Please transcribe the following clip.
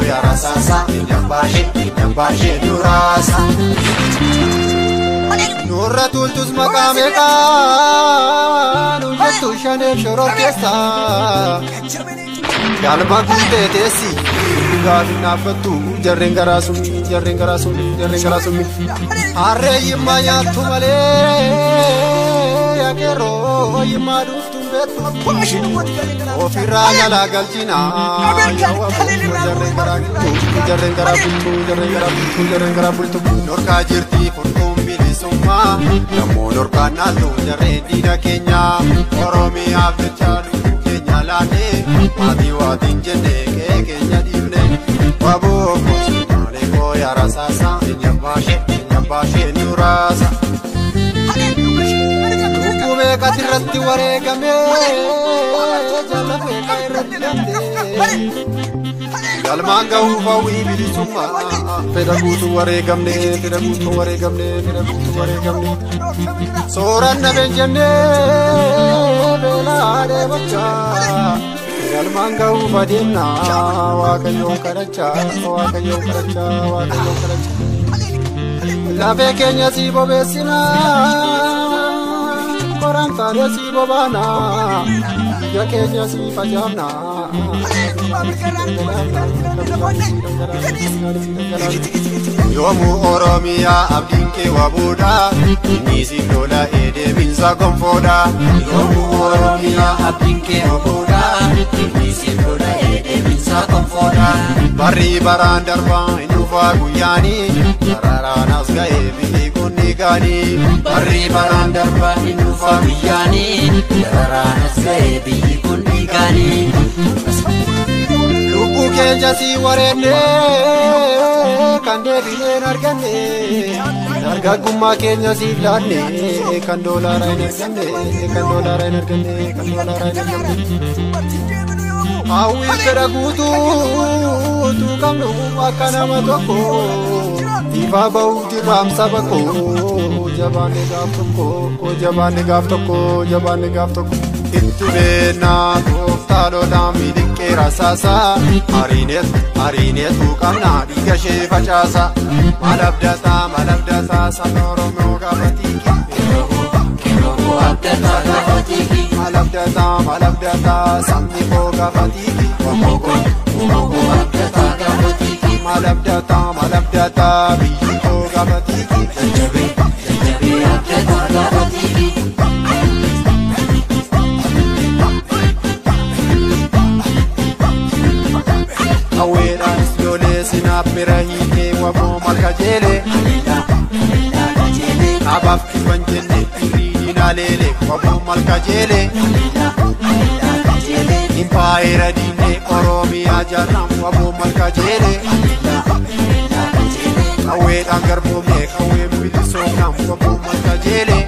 yaa rasaasa eenyabbaashee duraasa. Nurra tuultus maqaa meeqaa nu jettu shaneen shororkeessa. Galma guutee teessi gaafin dhaabbattu jarreen garaa summi jarreen garaa summi jarreen garaa summi. Harree yimmaa nyaattu malee yaaqeerroo yimmaa dhuuftuun beektu. Ofirraa jalaa galchina jarreen garaa bultu jarreen garaa bultu jarreen garaa bultu jarreen garaa bultu. Norkaa jirti furtuun bilisummaa nammoo norkaan naattu jarreen diina keenya Oromiyaaf jecha lubbuu keenya laannee maatii waatiin jennee qe'ee keenya dhiifne. Waboo koo koo yaa rasaasa eenyabbaashee nuraasa. Lubbuu meeqatu irratti wareegame jala meeqa irratti dhabde. Galmaan gahuuf hawwii bilisummaa fedha guutuu wareegamne fedha guutuu wareegamne fedha guutuu wareegamne. Sooranna beenjennee beelaa dheebochaa galmaan gahuuf adeemna waaqayyoon kadhachaa waaqayyoon kadhachaa waaqayyoon kadhachaa. Lafee keenya si bobeessina qoraan taanee si bobaana biyya keenya si facaafna. Yoomuu Oromiyaa abdiin kee wabuudha inni si lola deebiinsa gonfoodha. Yoomuu Oromiyaa abdiin kee wabuudha inni si lola deebiinsa gonfoodha. Barri baraan darbaa hin dhufaa guyyaanii sararaan as ga'ee biyyi kun ni gaanii. Barri baraan darbaa hin dhufaa guyyaanii sararaan as ga'ee biyyi kun ni gaanii. Lubbuu keenya si wareenne kan deebineen arganne dargaggummaa keenya siif laanne kan doolaara hin arganne kan doolaara hin arganne kan doolaara hin arganne. Hawwii fedha guutuu qabnu akka nama tokko ifaa bahuuf jirraam saba koo jabaanne gaaf tokko jabaanne gaaf tokko jabaanne gaaf tokko. Itti beennaa gooftaa lolaan miliqee rasaasa ariineetu qabna dhiiga ishee facaasa. Maal abdataa maal abdataa sabni Oromoo gaafa tiiki. Keroo abdataa gaafa tiiki. Maal abdataa maal abdataa sabni koo gaafa tiiki. Obbo abdataa gaafa tiiki. Maal abdataa maal abdataa biyyi koo gaafa tiiki. Jajjabee jajjabee abdataa gaafa tiiki. Hawweedhaanis lolee sinaaf bira hiikee waboo malka jeelee. Abaaf kibban jenne irrii diinaa leele waboo malka jeelee. Impaayera diinee Oromiyaa jaarraan waboo malka jeelee. Hawweedhaan garboomne hawween bilisoomnaan waboo malka jeelee.